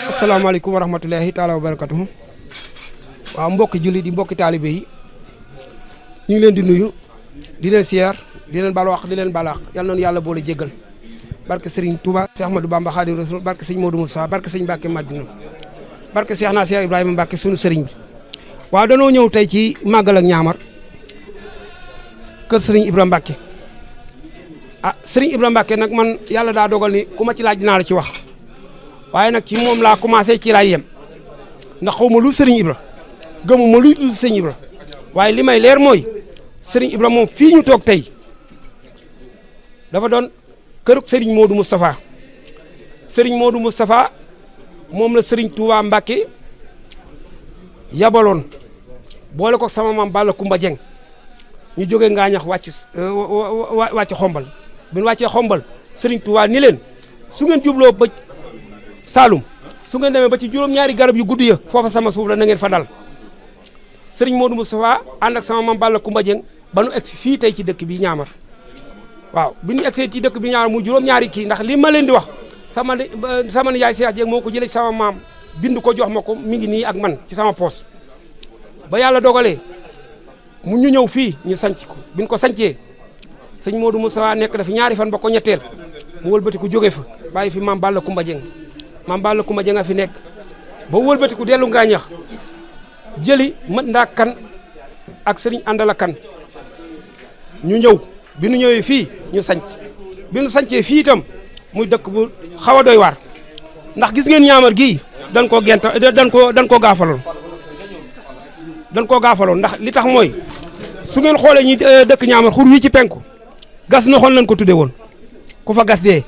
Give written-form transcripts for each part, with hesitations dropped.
asalaamaaleykum wa rahmatulahi taala wa barakatuhu. waaw mbokki julli di mbokki taalibe yi ñu ngi leen di nuyu di leen siyaar di leen baal wax di leen balaax yal na yàlla boole jéggal barke Serigne Touba Cheikh Ahmadou Bamba Khadim Rasoul barke Serigne Modou Moussa barke Serigne Mbacke Madina barke Cheikh naa Cheikh Ibrahima Mbacke sunu Serigne bi. waaw danoo ñëw tey ci màggal ak ñaamar kër Serigne Ibrahima Mbacke Serigne Ibrahima Mbacke nag man yàlla daa dogal ni ku ma ci laaj dinaa la ci wax. waaye nag ci moom laa commencé ci laay yem ndax xaw ma lu Serigne Ibra gëmu ma luy tudd Serigne Ibra waaye li may leer mooy Serigne Ibra moom fii ñu toog tey dafa doon kërug Serigne Modou Moustapha Serigne Modou Moustapha moom la Serigne Touba Mbacke yabaloon boole ko sama maam Balla Kumba Dieng ñu jógee Ngaañax wàcc xombal bi ñu wàccee xombal Serigne Touba ni leen su ngeen jubloo ba Saalum su ngeen demee ba ci juróom-ñaari garab yu gudd ya foofa sama suuf la na ngeen fa dal Serigne Modou Moustapha ànd ak sama mam Balla Kumba Dieng ba nu egg fii tey ci dëkk bi ñaamar waaw bi ñu egsee ci dëkk bi ñaamar mu juróom-ñaari kii ndax li ma leen di wax sama nijaay Cheikh Dieng moo ko jëlee sama maam bind ko jox ma ko mi ngi nii ak man ci sama poos ba yàlla dogalee mu ñu ñëw fii ñu sanc ko bi ñu ko sancee sëñ Modou Moustapha nekk na fi ñaari fan ba ko ñetteel mu wëlbati ku jóge fa bàyyi fi mam Balla Kumba Dieng maam Balla Kumba Dieng a fi nekk ba wëlbatiku dellu Ngaañax jëli mat ndaa kan ak sëriñ àndala kan ñu ñëw bi nu ñëwee fii ñu sanc bi nu sancee fii itam muy dëkk bu xaw a doy waar ndax gis ngeen ñaamar gii dañ koo genta dañ koo gaafaloon ndax li tax mooy su ngeen xoolee ñi dëkk ñaamar xur wi ci penku gas na xool nañ ko tudde woon ku fa gas dee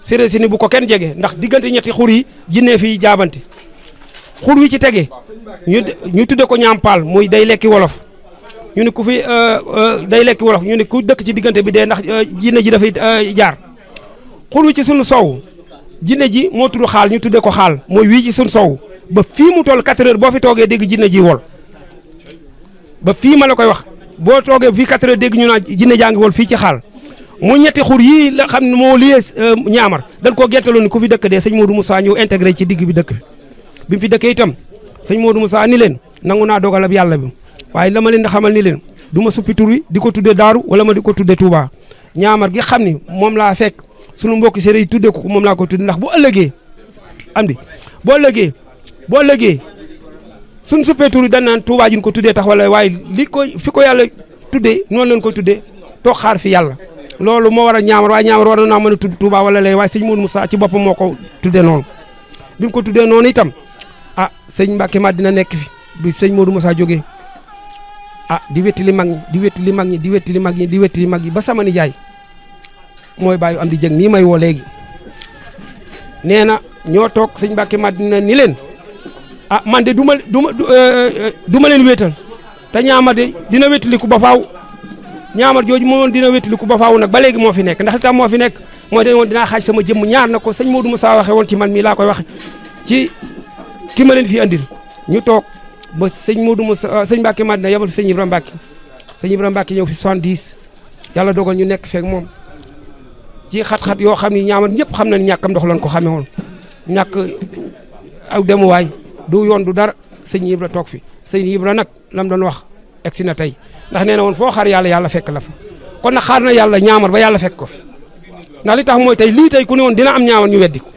séeréer si ni bu ko kenn jege ndax diggante ñetti xur yi jinnee fi jaabante xur wi ci tege ñu tudde ko ñaampaal muy day lekki wolof ñu ne ku fi day lekki wolof ñu ne ku dëkk ci diggante bi dee ndax jinne ji dafay jaar xur wi ci sunu sow jinne ji moo tudd xaal ñu tudde ko xaal mooy wii ci sunu sow ba fii mu toll 4 heures boo fi toogee dégg jinne ji wol ba fii ma la koy wax boo toogee fii 4 heures dégg ñu naan jinne jaa ngi wol fii ci xaal mu ñetti xur yii la xam ne moo liyee ñaamar dañ koo gentaloon ni ku fi dëkk dee sëñ Modou Moussa ñëw intégré ci digg bi dëkk bi mu fi dëkkee itam sëñ Modou Moussa ni leen nangu naa dogal ab yàlla bi waaye dama leen di xamal ni leen du ma suppi tur wi di ko tuddee Daaru wala ma di ko tuddee Touba ñaamar gi xam ni moom laa fekk sunu mbokki séeréer yi tuddee ko moom laa ko tuddee ndax bu ëllëgee am di boo ëllëgee suñ suppee tur yi dañ naan Touba ji ñu ko tuddee tax wala waaye li ko fi ko yàlla tuddee noonu leen koy tuddee toog xaar fi yàlla loolu moo war a ñaamar waaye ñaamar war na mën a tudd Touba wala léegi waaye sëñ Modou Moussa ci boppam moo ko tuddee noonu bi mu ko tuddee noonu itam sëñ Mbacke Madina nekk fi bi sëñ Modou Moussa jógee ah di wettali mag ñi di wettali mag ñi di wettali mag ñi di wettali mag ñi ba sama nijaay mooy bàyyi am di jëng nii may woo léegi nee na ñoo toog sëñ Mbàkke Madina ni leen ah man de du ma leen wéetal te ñaamar de dina wettaliku ba faaw ñaamar jooju moo dina wettaliku ba faaw nag ba léegi moo fi nekk ndax li tax moo fi nekk mooy dañ woon dinaa xaaj sama jëmm ñaar na ko sëñ Modou Moussa waxee woon ci man mii laa koy waxe ci ki ma leen fi andil ñu toog ba sëñ Modou Moussa sëñ Mbàkke Madina yabal fi sëñ Ibrahima Mbàkke sëñ Ibrahima Mbàkke ñëw fi 70 yàlla dogal ñu nekk feek moom ci xat-xat yoo xam ni ñaamar ñëpp xam nañ ñàkkam ndox lañ ko xamee woon ñàkk aw demuwaay du yoon du dara sëñ Ibra toog fi sëñ Ibra nag lam doon wax egsi na tey ndax nee na woon foo xaar yàlla yàlla fekk la fa kon nag xaar na yàlla ñaamar ba yàlla fekk ko fi ndax li tax mooy tey lii tey ku ne woon dina am ñaamar ñu weddi ko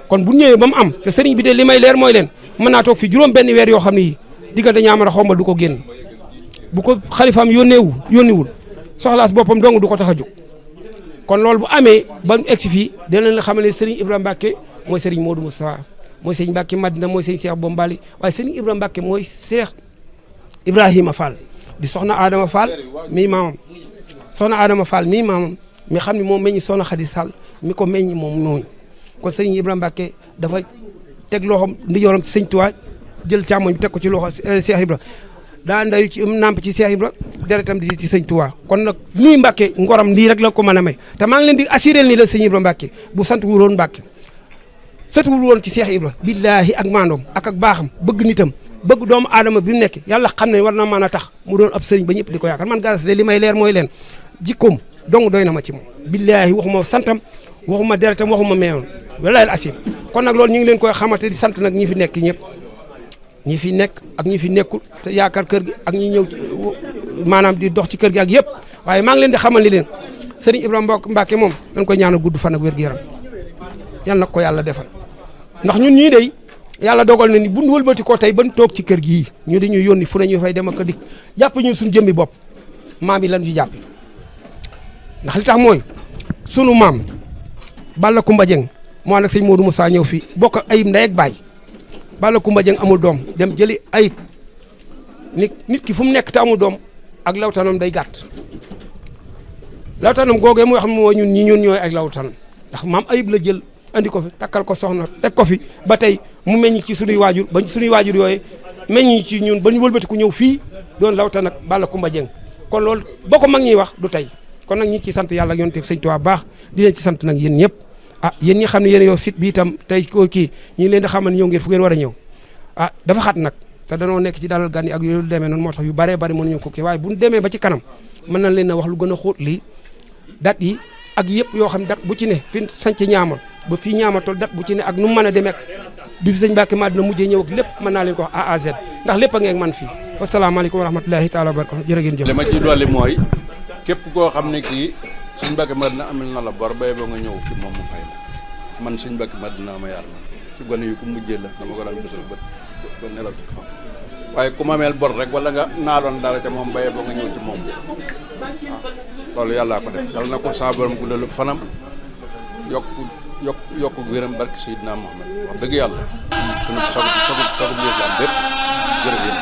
kon bu ñëwee ba mu am te sëriñ bi de li may leer mooy leen mën naa toog fi juróom benn weer yoo xam ne yi diggante ñaamar a xombal du ko génn bu ko xalifaam yónniwul soxlaas boppam dong du ko tax a jóg kon loolu bu amee ba mu egsi fii dinañ la xamal ne sëriñ Ibrahima Mbacke mooy sëriñ Modou Moustapha mooy sëriñ Mbacke Madina mooy sëriñ Cheikh Bombali waaye sëriñ Ibrahima Mbacke mooy Cheikh Ibrahima Fall di soxna Adama Fall mii maamam soxna Adama Fall mii maamam mi xam ne moom meññi soxna Khady Sall mi ko meññi moom nooñu kon sëriñ Ibrahima Mbacke dafa teg loxoom ndijooram ci sëñ Tuubaa jël càmmoñ bi teg ko ci loxo Cheikh Ibra daa ndayu ci namp ci Cheikh Ibra deretam di ci sëñ Tuubaa kon nag nii Mbacke ngoram nii rek la ko mën a may te maa ngi leen di assuré ni la sëñ Ibra Mbacke bu sant wul woon Mbacke sëtuwul woon ci Cheikh Ibra billaahi ak maandoom ak baaxam bëgg nitam bëgg doomu aadama bi mu nekk yàlla xam ne war na mën a tax mu doon ab sëriñ ba ñëpp di ko yaakaar man garas de li may leer mooy leen jikkoom dong doy na ma ci moom billaahi waxuma santam waxuma deretam waxuma meewoon wallaahi asim kon nag loolu ñu ngi leen koy xamante di sant nag ñi fi nekk ñëpp ñi fi nekk ak ñi fi nekkul te yaakaar kër gi ak ñi ñëw ci maanaam di dox ci kër gi ak yëpp waaye maa ngi leen di xamal ni leen sëriñ Ibrahima Mbacke moom dañ koy ñaanal gudd fan ak wér-gu-yaram yal na ko yàlla defal ndax ñun ñii day yàlla dogal na ni bu ñu wëlbati ko tey ban toog ci kër gii ñu di ñu yónni fu ne ñu fay dem ak a dikk jàpp ñu suñu jëmmi bopp maam yi lan fi jàppe ndax li tax mooy sunu maam Balla Kumba Jeng moo ànd ak sëñ Modou Moussa ñëw fii bokk ak Ayib ndey ak baay Balla Kumba Jeng amul doom dem jëli Ayib nit ki fu mu nekk te amul doom ak lawtanam day gàtt lawtanam googee mooy xam ne mooy ñun ñooy ak lawtanam ndax maam Ayib la jël andi ko fi takkal ko soxna teg ko fi ba tey mu meññ ci sunuy waajur ba sunuy waajur yooyu meññ ci ñun ba ñu wëlbati ku ñëw fii doon lawtan ak Balla Kumba Jeng kon loolu boo ko mag ñiy wax du tey kon nag ñi ci sant yàlla ak yonent ak sëñ Tuubaa baax di leen ci sant nag yéen ñëpp ah yéen ñi xam ne yéen yow site bi itam tey koo kii ñi ngi leen di xamal ne ñëw ngeen fu ngeen war a ñëw ah dafa xat nag te danoo nekk ci dalal gan yi ak yu demee noonu moo tax yu baree bari mënuñu ko kii waaye bu ñu demee ba ci kanam mën nañ leen a wax lu gën a xóot lii dat yi ak yëpp yoo xam dat bu ci ne fi sanc ñaamal ba fii ñaamal tool dat bu ci ne ak nu mu mën a demee ak bi fi sëñ Mbacke Madina mujjee ñëw ak lépp mën naa leen ko wax A à Z ndax lépp a ngeeg man fii wasalaamaaleykum wa rahmatulahi taala wa barakatu jërë ngeen jëf. li ma ci dolli mooy képp koo xam ne kii sëñ Mbacke Madina amel na la bor bay ba nga ñëw ci moom mu fay la man sëñ Mbacke Madina ma yar na ci gone yu ko mujjee la dama ko daan bësal ba nelaw ci kaw waaye ku ma ameel bor rek wala nga naaloon dara te moom bay ba nga ñëw ci moom waaw loolu yàllaa ko def yàlla na ko saa borom guddalu fanam yokk wéram barke Seydina Muhammad wax dëgg yàlla suñu sogu lislaam bépp jërëjëf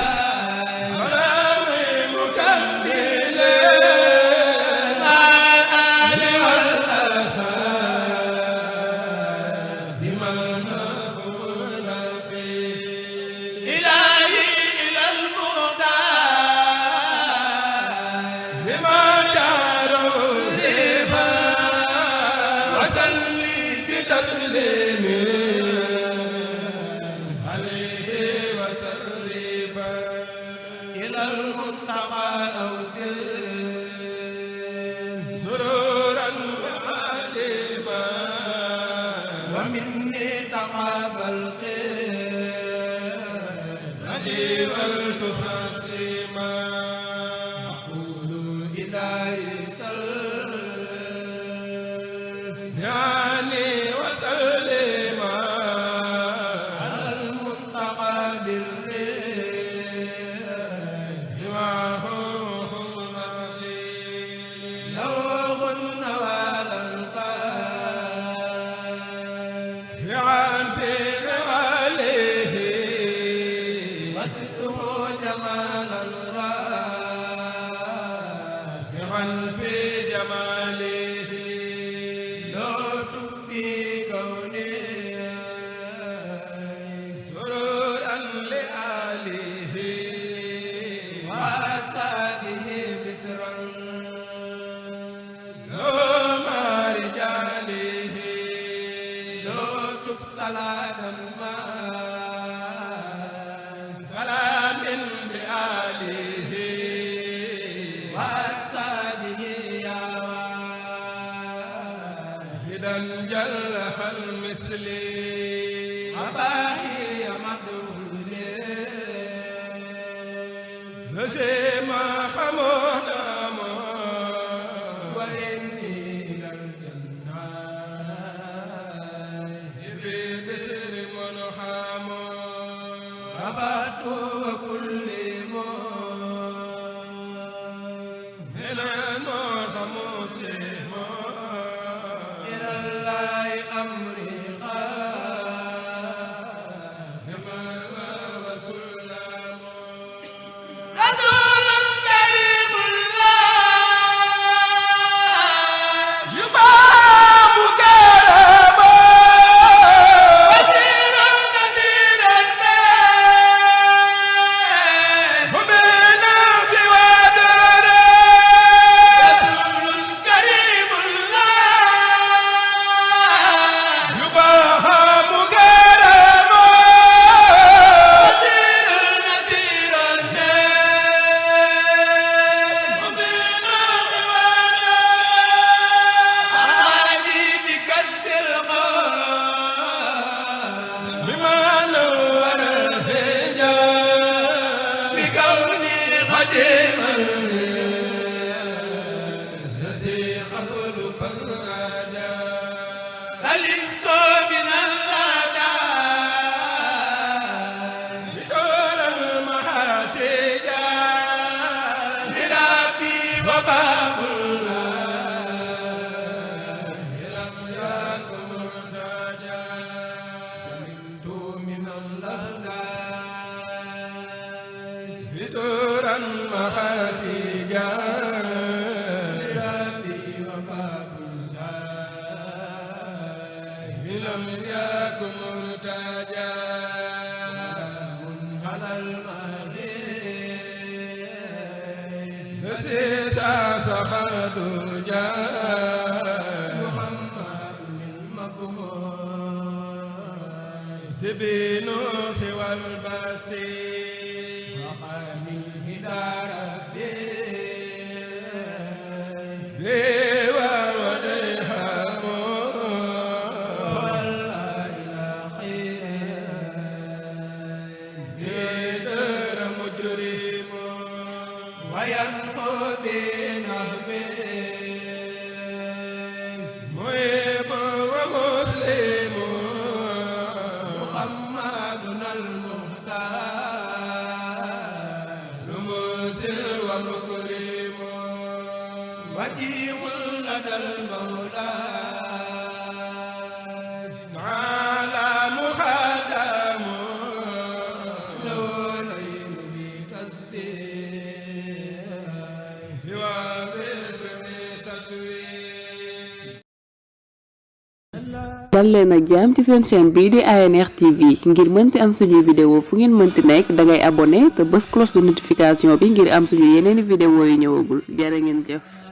dal leen ak jàmm ci seen chaîne bii di ANR TV ngir mënti am suñuy vidéo fu ngeen mënti nekk dangay abonné te bës cloche de notification bi ngir am suñu yeneeni vidéo yu ñëwagul jërë ngeen jëf